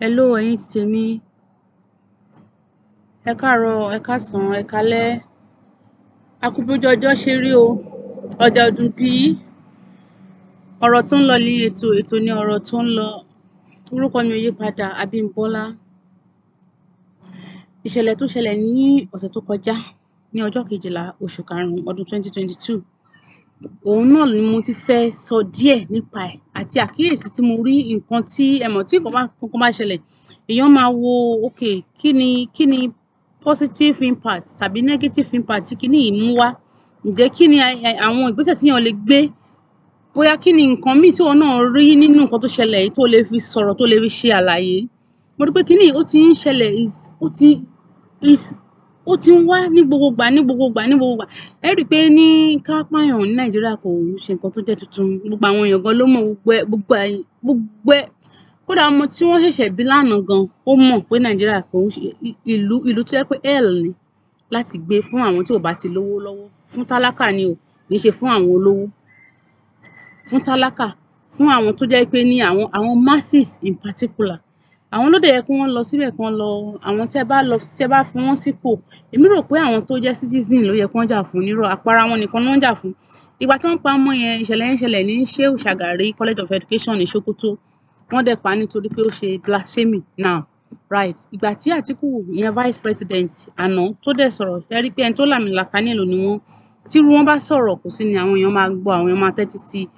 Hello ẹ̀yin ti tèmi. Ẹ káàárọ̀, ẹ káàsán, ẹ káalẹ́. A kú bójú ọjọ́ ṣe rí o. Ọjà ọdún bí. Ọ̀rọ̀ tó ń lọ ní ètò, ètò ní ọ̀rọ̀ tó ń lọ. Orúkọ mi ò yí padà, Abímbọ́lá. Ìṣẹ̀lẹ̀ tó ṣẹlẹ̀ ní ọ̀sẹ̀ tó kọjá ní ọjọ́ kejìlá oṣù karùn-ún ọdún 2022. Òun náà ni mo ti fẹ́ sọ díẹ̀ nípa ẹ̀ àti àkíyèsí tí mo rí. Nǹkan tí ẹ mọ̀, tí nǹkan bá ṣẹlẹ̀, èèyàn máa wo, okay, kí ni positive impact tàbí negative impact tí kíní yìí mú wá? Ǹjẹ́ kí ni àwọn ìgbésẹ̀ tí èèyàn lè gbé? Bóyá kí ni nǹkan míì tí ìwọ náà rí nínú nǹkan tó ṣẹlẹ̀ yìí tó lè fi sọ̀rọ̀, tó lè fi ṣe àlàyé. Mo rí pé kíní yìí ó ti ń ṣẹlẹ̀, is ó ti is ó ti ń wá ní gbogbo ìgbà, ní gbogbo ìgbà, ní gbogbo ìgbà. Ẹ rí i pé ní ká pààyàn ní Nàìjíríà kò ṣe nǹkan tó jẹ́ tuntun. Gbogbo àwọn èèyàn gan ló mọ̀, gbogbo ẹ, gbogbo ẹ, gbogbo ẹ. Kódà ọmọ tí wọ́n ṣẹ̀ṣẹ̀ bí lánàá gan, ó mọ̀ pé Nàìjíríà kò ń ṣe ìlú tó jẹ́ pé hell ni láti gbé fún àwọn tí ò bá ti lówó lọ́wọ́. Fún tálákà ni o, kì í ṣe fún àwọn olówó. Fún tálákà, fún àwọn tó jẹ́ pé ní àwọn masses in particular. Àwọn ló dẹ̀ yẹ kí wọ́n lọ síbẹ̀, kí wọ́n lọ, àwọn tí ẹ bá lọ, tí ẹ bá fi wọ́n sípò. Èmi rò pé àwọn tó jẹ́ citizen ló yẹ kí wọ́n jà fún nírọ̀, àpò ara wọn nìkan ló ń jà fún. Ìgbà tí wọ́n pa ọmọ yẹn, ìṣẹ̀lẹ̀ yẹn ṣẹlẹ̀ ní Shehu Shagari College of Education ní Sokoto. Wọ́n dẹ̀ pa á nítorí pé ó ṣe blasphemy now. Right. Ìgbà tí Atiku, ìyẹn vice president àná, tó dẹ̀ sọ̀rọ̀, ẹ rí pé ẹni tó làmìlaka nílùú ni wọ́n. Tí irú wọn bá sọ̀rọ̀, kò sí ni àwọn èèyàn máa gbọ́, àwọn èèyàn máa tẹ́tí sí i.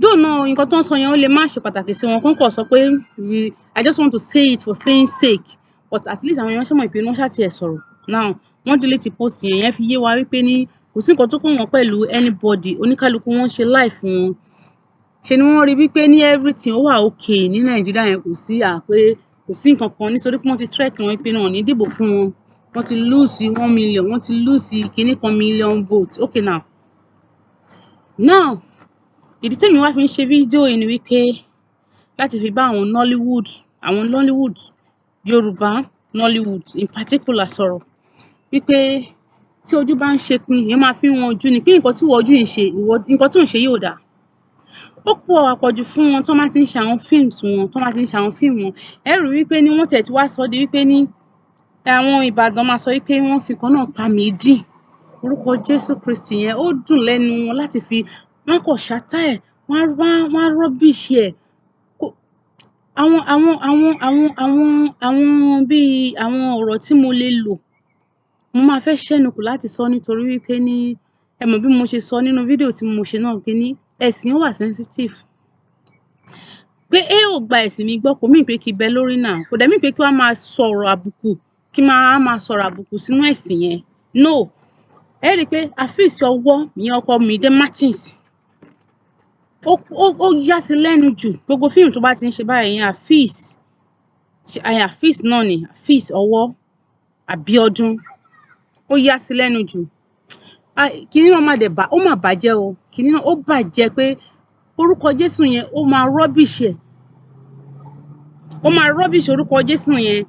Though náà, nǹkan tó ń sọ yẹn, ó lè má ṣe pàtàkì sí wọn, kó kàn sọ pé, "I just want to say it for saying sake." But at least àwọn èèyàn ṣe mọ̀ pé wọ́n ṣá ti ẹ̀ sọ̀rọ̀. Now, wọ́n delete post yẹn, ìyẹn fi yé wa wípé ní kò sí nǹkan tó kàn wọ́n pẹ̀lú anybody. Oníkálukú wọn ṣe life wọn. Ṣe ni wọ́n rí wípé ní everything ó wà okay ní Nàìjíríà yẹn, kò sí à pé kò sí nǹkan kan, nítorí pé wọ́n ti threaten wọn pé wọn ò ní dìbò fún wọn. Wọ́n ti lose 1 million, wọ́n ti lose kiní kan million votes. Okay now. Now, ìdí tí èmi wá fi ń ṣe fídíò yìí ni wípé láti fi bá àwọn Nollywood, Yorùbá Nollywood in particular sọ̀rọ̀ wípé tí ojú bá ń ṣe pin, èèyàn máa fi ń wọn ojú ni pé nǹkan tí ìwọ ojú yìí ń ṣe, ìwọ nǹkan tí ò ń ṣe yìí ò dáa. Ó pọ̀ àpọ̀jù fún wọn tó máa ti ń ṣe àwọn films wọn, tó máa ti ń ṣe àwọn fíìmù wọn. Ẹ rí wípé ní wọ́n tiẹ̀ ti wá sọ di wípé ní àwọn Ìbàdàn máa sọ wípé wọ́n fi nǹkan náà pa méjì. Orúkọ Jésù Kristi yẹn, ó dùn lẹ́nu wọn láti fi wọ́n kọ̀ ṣátá ẹ̀, wọ́n á rubbish ẹ̀. Àwọn bí àwọn ọ̀rọ̀ tí mo lè lò, mo máa fẹ́ ṣẹ́nu kù láti sọ, nítorí wípé ní ẹ mọ̀ bí mo ṣe sọ nínú fídíò tí mo ṣe náà wípé ní ẹ̀sìn wà sensitive. Pé ẹ ò gba ẹ̀sìn mi gbọ́ kò mean pé kí bẹ lórí náà, kò dẹ̀ mean pé kí wọ́n máa sọ̀rọ̀ àbùkù, kí máa máa sọ̀rọ̀ àbùkù sínú ẹ̀sìn yẹn. No. Ẹ rí i pé Afeez Ọwọ́, ìyẹn ọkọ Mide Martins, ó yá sí lẹ́nu jù. Gbogbo fíìmù tó bá ti ń ṣe báyìí, ìyẹn Afeez, Afeez náà ni, Afeez Ọwọ́ Abiodun, ó yá sí lẹ́nu jù. Kíní náà má dẹ̀ bá, ó mà bàjẹ́ o. Kíní náà ó bàjẹ́ pé orúkọ Jésù yẹn, ó máa rubbish ẹ̀. Ó máa rubbish orúkọ Jésù yẹn.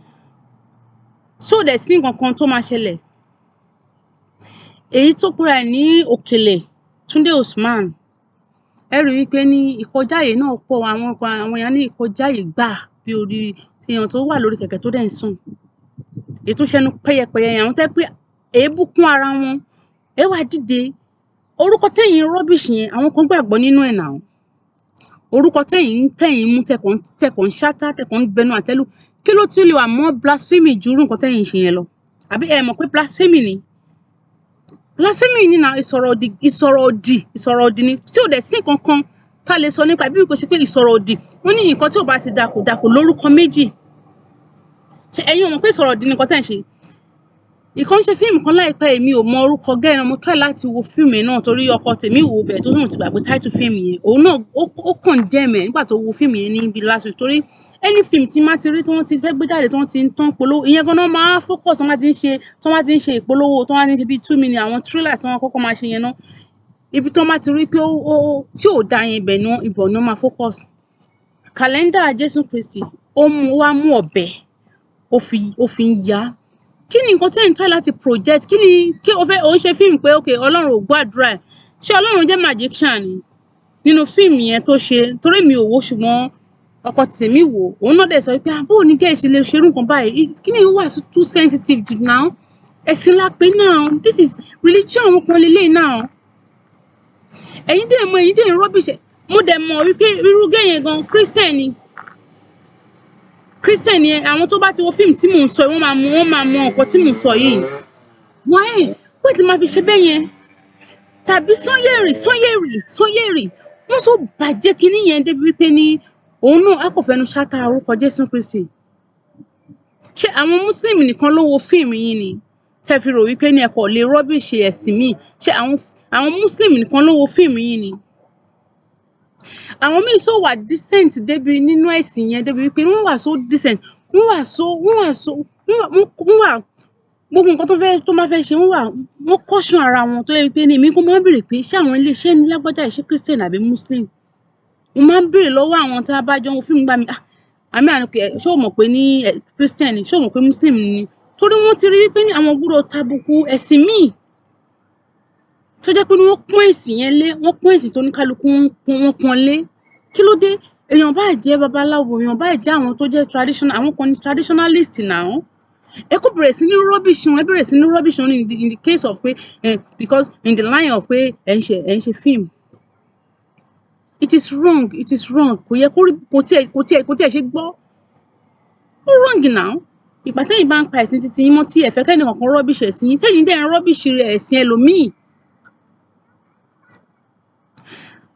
So dẹ̀ sí nǹkan kan tó máa ṣẹlẹ̀. Èyí tó pera ẹ̀ ní Òkèlè, Túndé Usman. Ẹ rí i wípé ní ìkọjá ààyè náà pọ̀, àwọn kan, àwọn èèyàn ní ìkọjá ààyè gbà bí orí èèyàn tó wà lórí kẹ̀kẹ́ tó dẹ̀ ń sùn. Èyí tó ṣẹnu pẹ́yẹpẹ̀yẹ yẹn, àwọn tó jẹ́ pé èébú kún ara wọn. Ẹ wá dìde. Orúkọ tẹ́yìn rubbish yẹn, àwọn kan gbàgbọ́ nínú ẹ̀ now. Orúkọ tẹ́yìn mú, tẹ̀kàn ń ṣátá, tẹ̀kàn ń bẹnu àtẹ́lù. Kí ló tún lè wà mọ́ blasphemy ju irú nǹkan tẹ́yìn ṣe yẹn lọ? Àbí ẹ mọ̀ pé blasphemy ni? Blasphemy ni now, ìsọ̀rọ̀ òdì, ìsọ̀rọ̀ òdì, ìsọ̀rọ̀ òdì ni tí ò dẹ̀ sí nǹkan kan tá lè sọ nípa bí kò ṣe pé ìsọ̀rọ̀ òdì. Wọ́n ní nǹkan tí ò bá ti da kò da, kò lórúkọ méjì. Ṣé ẹ̀yin ò mọ̀ pé ìsọ̀rọ̀ òdì ni nǹkan tẹ́ ń ṣe? Ìkan ṣe fíìmù kan láìpẹ́ yìí, mi ò mọ orúkọ girl náà. Mo try láti wo fíìmù yẹn náà torí ọkọ tèmi wò bẹ́ẹ̀ tó tóun ti gbàgbé title fíìmù yẹn. Òun náà ó condemn ẹ̀ nígbà tó wo fíìmù yẹn níbi last week, torí any film tí má ti rí tí wọ́n ti fẹ́ gbé jáde, tí wọ́n ti ń tán polówó, ìyẹn gan-an máa focus tí wọ́n bá ti ń ṣe ìpolówó, tí wọ́n bá ti ń ṣe bí 2 minutes, àwọn trailers tí wọ́n kọ́kọ́ máa ṣe yẹn náà. Ibi tí wọ́n bá ti rí pé ó tí ò da yẹn, ibẹ̀ ni wọ́n máa focus. Kàlẹ́ndà Jésù Kristi, ó mú, ó wá mú ọ̀bẹ, ó fi ń ya. Kí ni nǹkan tí ẹ̀ ń try láti project? Kí ni kí o fẹ́ o ń ṣe fíìmù pé okay, Ọlọ́run ò gbọ́ àdúrà ẹ̀? Ṣé Ọlọ́run jẹ́ magician ni nínú fíìmù yẹn tó ṣe? Torí mi ò wò, ṣùgbọ́n Ọkọ tèmi wò, òun náà dẹ̀ sọ pé, "Ah, báwo ni girl ṣe lè ṣe irú nǹkan báyìí? Kí ni wà too sensitive jù now? Ẹ̀sìn la pé now. This is religion kan lélẹ́yìí now." Ẹ̀yin dẹ̀ mọ̀, ẹ̀yin dẹ̀ ń rubbish ẹ̀. Mo dẹ̀ mọ̀ wípé irú girl yẹn gan, Christian ni. Christian ni. Àwọn tó bá ti wo fíìmù tí mò ń sọ yìí, wọ́n máa mọ nǹkan tí mò ń sọ yìí. Why tí máa fi ṣe bẹ́ẹ̀ yẹn? Tàbí Sanyẹ̀rì, Sanyẹ̀rì, Sanyẹ̀rì, wọ́n sọ bàjẹ́ kinní yẹn débi wípé ní òun náà á kò fẹnu ṣáta orúkọ Jésù Kristi. Ṣé àwọn Muslim nìkan ló wo fíìmù yìí ni tẹ́ fi rò wípé ní ẹ kò lè rubbish ẹ̀sìn míì? Ṣé àwọn Muslim nìkan ló wo fíìmù yìí ni? Àwọn míì so wà decent débi nínú ẹ̀sìn yẹn, débi wípé wọ́n wà so decent, wọ́n wà so wọ́n wà gbogbo nǹkan tó máa fẹ́ ṣe, wọ́n caution ara wọn, tó yẹ wípé ní èmi kò máa ń béèrè pé, ṣé àwọn ilé iṣẹ́ ní lágbájá yìí, ṣé Christian àbí Muslim? Mo máa ń béèrè lọ́wọ́ àwọn tí a bá jọ ń wo fíìmù gbà mí, ah, àmì àná, ṣé o mọ̀ pé ní Christian ni? Ṣé o mọ̀ pé Muslim ni? Torí wọ́n ti rí wípé ní àwọn gbọ́dọ̀ tàbùkù ẹ̀sìn míì, tó jẹ́ pé ní wọ́n pọ́n ẹ̀sìn yẹn lé, wọ́n pọ́n ẹ̀sìn tó ní kálukú, wọ́n pọ́n lé. Kí ló dé? Èèyàn bá jẹ́ babaláwo, èèyàn bá jẹ́ àwọn tó jẹ́ traditional, àwọn kan ní traditionalist now. Ẹ kó bẹ̀rẹ̀ sí ní rubbish wọn, ẹ bẹ̀rẹ̀ sí ní rubbish wọn in the case of pé because in the line of pé ẹ̀ ń ṣe film. It is wrong, it is wrong. Kò yẹ kó rí, kò tiẹ̀ ṣe gbọ́. Ó wrong now. Ìgbà tẹ́yìn bá ń pa ẹ̀sìn titi yín mọ́, tí ẹ fẹ́ kẹ́ni kankan rubbish ẹ̀sìn yín, tẹ́yìn dẹ̀ ń rubbish ẹ̀sìn ẹlòmíì.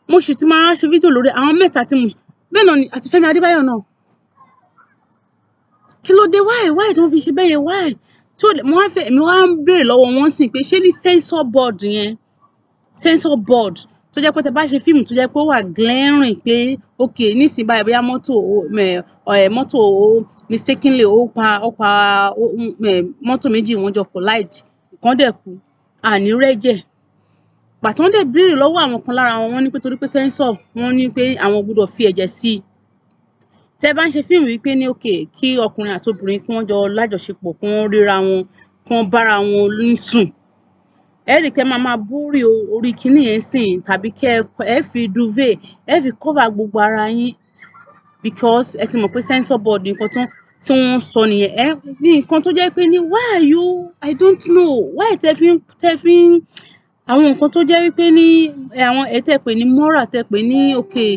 Mo sì ti máa ṣe fídíò lórí àwọn mẹ́ta tí mo bẹ́ẹ̀ náà ni àti Fẹ́mi Adébáyọ̀ náà. Kí ló dé? Why tí wọ́n fi ṣe bẹ́ẹ̀ yẹn? Why tó mo wá fẹ́, èmi wá ń béèrè lọ́wọ́ wọn sìn pé, ṣé ní censor board yẹn, censor board tó jẹ́ pé tẹ bá ṣe fíìmù tó jẹ́ pé ó wà glaring pé, okay, nísìnyí báyìí, bóyá mọ́tò ó mistakenly ó pa mọ́tò méjì, wọ́n jọ collide, ìkan dẹ̀ kú, àní rẹ́jẹ̀. Pàtó wọ́n dẹ̀ béèrè lọ́wọ́ àwọn kan lára wọn, wọ́n ní pé torí pé censor, wọ́n ní pé àwọn gbọ́dọ̀ fi ẹ̀jẹ̀ sí i. Tẹ́ bá ń ṣe fíìmù wípé ní okay, kí ọkùnrin àti obìnrin kí wọ́n jọ lájọṣepọ̀, kí wọ́n ríra wọn, kí wọ́n bára wọn ní sùn, ẹ rí i pé ẹ máa máa bórí orí kinní yẹn sìn, tàbí kí ẹ fi duvet, ẹ fi cover gbogbo ara yín, because ẹ ti mọ̀ pé censor board, nǹkan tí wọ́n sọ nìyẹn. Ẹ ní nǹkan tó jẹ́ pé ní why are you, I don't know why tẹ́ fi ń àwọn nǹkan tó jẹ́ wípé ní àwọn ẹ tẹ́ pè ní moral, tẹ́ pè ní okay,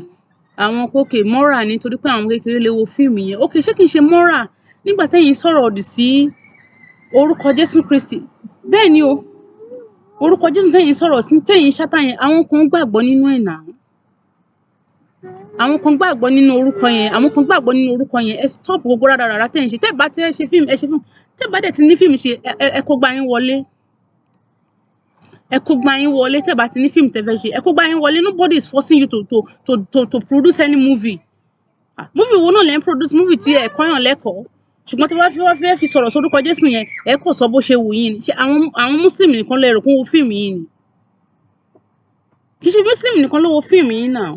àwọn okay moral, nítorí pé àwọn kékeré lè wo fíìmù yẹn. Okay, ṣé kìí ṣe moral nígbà tẹ́yin sọ̀rọ̀ òdì sí orúkọ Jésù Kristi? Bẹ́ẹ̀ ni o, orúkọ Jésù tẹ́yin sọ̀rọ̀ sí, tẹ́yin ṣátá yẹn, àwọn kan gbàgbọ́ nínú ẹ̀ náà. Àwọn kan gbàgbọ́ nínú orúkọ yẹn, àwọn kan gbàgbọ́ nínú orúkọ yẹn. Ẹ stop gbogbo rádaràda tẹ́ ń ṣe. Tẹ́ bá ti fẹ́ ṣe fíìmù, ẹ ṣe fíìmù. Tẹ́ bá dẹ̀ ti ní fíìmù ṣe, ẹ kó gbá yín wọlé, ẹ kó gbá yín wọlé. Tẹ́ bá ti ní fíìmù tẹ́ fẹ́ ṣe, ẹ kó gbá yín wọlé. Nobody is forcing you to produce any movie. Ah, movie wo náà lẹ́ ń produce? Movie tí ẹ kọ́yàn lẹ́kọ̀ọ́, ṣùgbọ́n tí wọ́n fi wọ́n fẹ́ fi sọ̀rọ̀ sórúkọ Jésù yẹn, ẹ kò sọ bó ṣe wù yín ni. Ṣé àwọn Muslim nìkan lẹ rò kó wo fíìmù yìí ni? Kì í ṣe Muslim nìkan ló wo fíìmù yìí náà.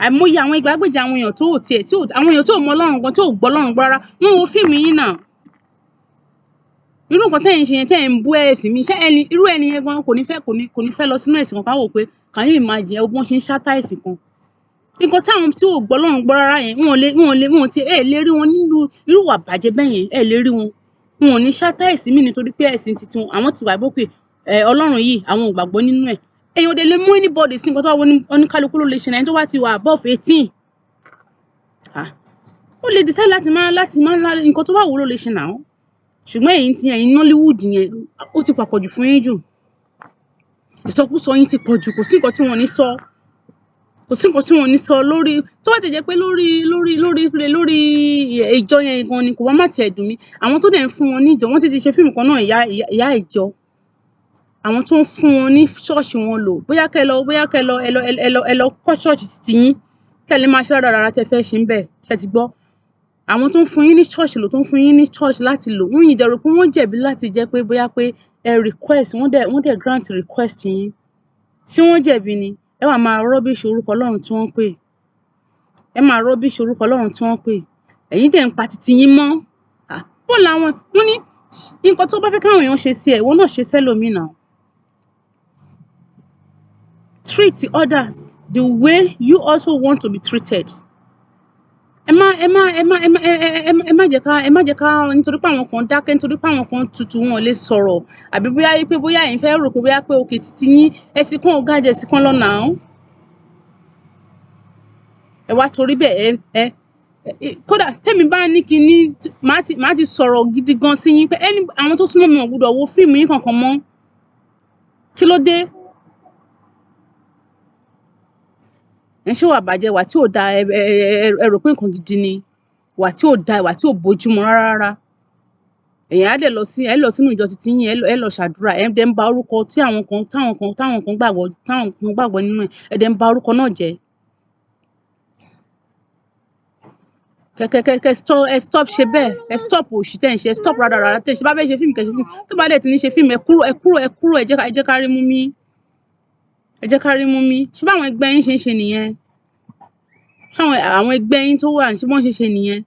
Àìmọye àwọn ìgbàgbèjà, àwọn èèyàn tó ò tiẹ̀ tí ò, àwọn èèyàn tó ò mọ Ọlọ́run gan, tó ò gbọ́ Ọlọ́run gbọ́ rárá, wọ́n wo fíìmù yìí náà. Irú nǹkan tẹ́yin ṣe yẹn, tẹ́yin ń bú ẹ̀sìn mi, ṣé ẹni irú ẹni yẹn gan kò ní fẹ́ lọ sínú ẹ̀sìn kan? Ká wò pé, can you imagine ẹ bí wọ́n ṣe ń ṣátá ẹ̀sìn kan? Nǹkan táwọn tí ò gbọ́ Ọlọ́run gbọ́ rárá yẹn, wọn ò ti ẹ lè rí wọn nínú irú ìwà bàjẹ́ bẹ́ẹ̀ yẹn. Ẹ lè rí wọn, wọn ò ní ṣátá ẹ̀sìn míì nítorí pé ẹ̀sìn titi wọn, àwọn ti wà bókè ẹ Ọlọ́run yìí, àwọn ò gbàgbọ́ nínú ẹ̀. Èèyàn ò dẹ̀ lè mú anybody sí nǹkan tó bá wù oníkálukú ló lè ṣe náà. Ẹni tó bá ti wà above 18, ah, ó lè decide láti máa nǹkan tó bá wù ú ló lè ṣe náà. Ṣùgbọ́n ẹ̀yin tí ẹ̀yin Nollywood yẹn, ó ti pàpọ̀jù fún yín jù. Ìsọkúsọ yín ti pọ̀ jù. Kò sí nǹkan tí wọ́n ní sọ, kò sí nǹkan tí wọ́n ní sọ lórí tó bá ti jẹ́ pé lórí ìjọ yẹn gan ni kò bá má tiẹ̀ dùn mí. Àwọn tó dẹ̀ ń fún wọn ní ìjọ, wọ́n ti ṣe fíìmù kan náà, ìyá ìjọ, àwọn tó ń fún wọn ní ṣọ́ọ̀ṣì wọn lò, bóyá kẹ́ lọ ẹ lọ kọ́ ṣọ́ọ̀ṣì titi yín, kẹ́ lè máa ṣe rádaràda tẹ́ fẹ́ ṣe ń bẹ̀. Ṣé ti gbọ́? Àwọn tó ń fún yín ní ṣọ́ọ̀ṣì lò, tó ń fún yín ní ṣọ́ọ̀ṣì láti lò, wọ́n yìí dẹ̀ rò pé wọ́n jẹ̀bi láti jẹ́ pé bóyá pé ẹ request, wọ́n dẹ̀ grant request yín. Ṣé wọ́n jẹ̀bi ni? Ẹ wá máa rubbish orúkọ Ọlọ́run tí wọ́n ń pè, ẹ máa rubbish orúkọ Ọlọ́run tí wọ́n ń pè. Ẹ̀yin dẹ̀ ń pa titi yín mọ́. Ah, bó làwọn wọ́n ní nǹkan tó bá fẹ́ káwọn èèyàn ṣe sí ẹ, ìwọ náà ṣe sẹ́lòmíì náà. Treat others the way you also want to be treated. Ẹ Ẹ má ẹ má ẹ má ẹ má jẹ́ ká, ẹ má jẹ́ ká, nítorí pé àwọn kan dákẹ́, nítorí pé àwọn kan tutù, wọn ò lè sọ̀rọ̀, àbí bóyá pé bóyá ẹ̀yin fẹ́ rò pé bóyá pé òkè títí yín, ẹ̀sìn kan ò ga jù ẹ̀sìn kan lọ now. Ẹ wá torí bẹ́ẹ̀, ẹ kódà tẹ́mi bá ní kinní, màá ti sọ̀rọ̀ gidi gan sí yín pé ẹni àwọn tó súnmọ́ mi ò gbọdọ̀ wo fíìmù yín kankan mọ́. Kí ló dé? Ẹ ṣé wà bàjẹ́, wà tí ò da, ẹ rò pé nǹkan gidi ni, wà tí ò da, wà tí ò bójúmu rárá rárá. Èèyàn á dẹ̀ lọ sí, ẹ lọ sínú ìjọ títí yín, ẹ lọ ṣàdúrà, ẹ dẹ̀ ń ba orúkọ tí àwọn kan gbàgbọ́ nínú ẹ̀, ẹ dẹ̀ ń ba orúkọ náà jẹ́. Kẹ stop, ẹ stop ṣe bẹ́ẹ̀, ẹ stop òṣì tẹ́ ń ṣe, ẹ stop rádaràda tẹ́ ń ṣe. Bá fẹ́ ṣe fíìmù, kẹ́ ṣe fíìmù. Tó bá dẹ̀ ti ní ṣe fíìmù, ẹ kúrò, ẹ kúrò, ẹ kúrò, ẹ jẹ́ ká rí mú mi. Ẹ jẹ́ ká rí mú mi. Ṣé báwọn ẹgbẹ́ yín ṣe ń ṣe nìyẹn? Ṣé àwọn ẹgbẹ́ yín tó wà, ṣé wọ́n ṣe ń ṣe nìyẹn?